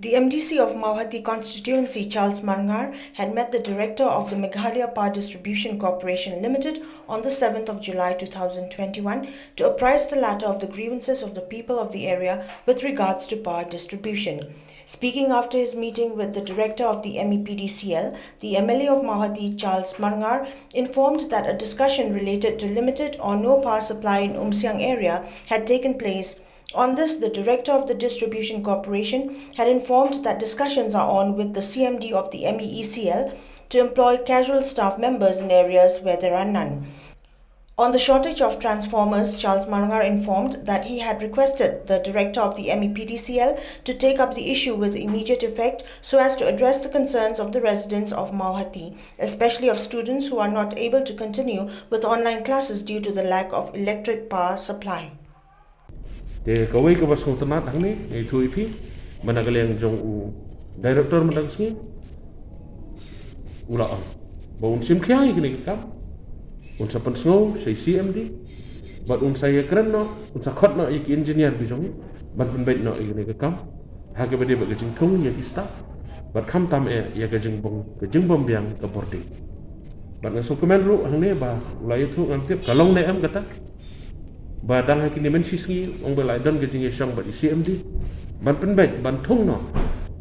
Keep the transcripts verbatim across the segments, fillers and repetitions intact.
The M D C of Mawhati constituency, Charles Marngar, had met the director of the Meghalaya Power Distribution Corporation Limited on the seventh of July two thousand twenty-one to apprise the latter of the grievances of the people of the area with regards to power distribution. Speaking after his meeting with the director of the M E P D C L, the M L A of Mawhati, Charles Marngar, informed that a discussion related to limited or no power supply in Umsiang area had taken place. On this, the director of the Distribution Corporation had informed that discussions are on with the C M D of the M E E C L to employ casual staff members in areas where there are none. On the shortage of transformers, Charles Marngar informed that he had requested the director of the M E P D C L to take up the issue with immediate effect so as to address the concerns of the residents of Mawhati, especially of students who are not able to continue with online classes due to the lack of electric power supply. Te kawei kaba sngewtynnat hangne, ngi ïathuh ïa phi, ba na ka liang jong u director mynta ka sngi u la ong ba un shim khia ïa kane ka kam, un sa pynsngew sha i C M D, bad un sa ïakren noh, un sa khot noh ïa ki engineer ki jong ngi ban pynbeit noh ïa kane ka kam ha kaba dei bad ka jingthung ïa ki staff, bad khamtam eh ïa ka jingbym, ka jingbym biang ka bording. Bad nga sngewkmen ruh hangne ba u la ïathuh, ngam tip ka long ne em kata, ba dang ha kine mynshi sngi ong ba la don ka jingïashong bad i C M D ban pynbeit, ban thung noh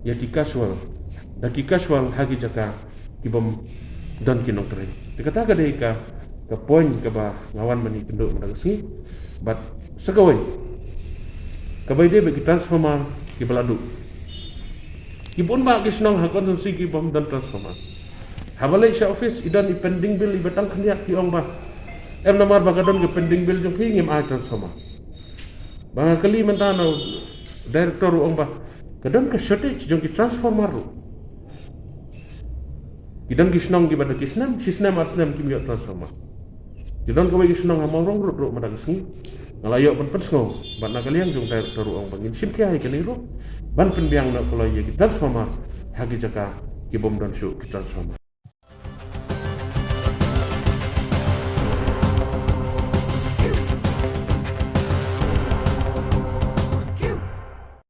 ïa ki casual, da ki casual ha ki jaka ki bym don ki nongtrei. Te kata ka dei ka, ka point kaba nga wan ban ïakynduh mynta ka sngi. Bad sa kawei, kaba ïadei bad ki transformer kiba la duh, ki bun bah ki shnong ha constituency ki bym don transformer. Haba leit sha office i don i pending bill iba tang khyndiat, ki ong ba em namar ba ka don ka pending bill jong phi ngim ai transformer. Ba nga kylli mynta na u director, u ong ba ka don ka shortage jong ki transformer ruh. Ki don ki shnong kiba da ki snem, shi snem ar snem kim ïoh transformer. Ki don kawei ki shnong ha Mawrong Road ruh mynta ka sngi nga la ïoh ban pynsngew bad na ka liang jong u director u ong ba ngin shim khia ïa kane ruh ban pynbiang noh kloi ïa ki transformer ha ki jaka ki bym don shuh ki transformer.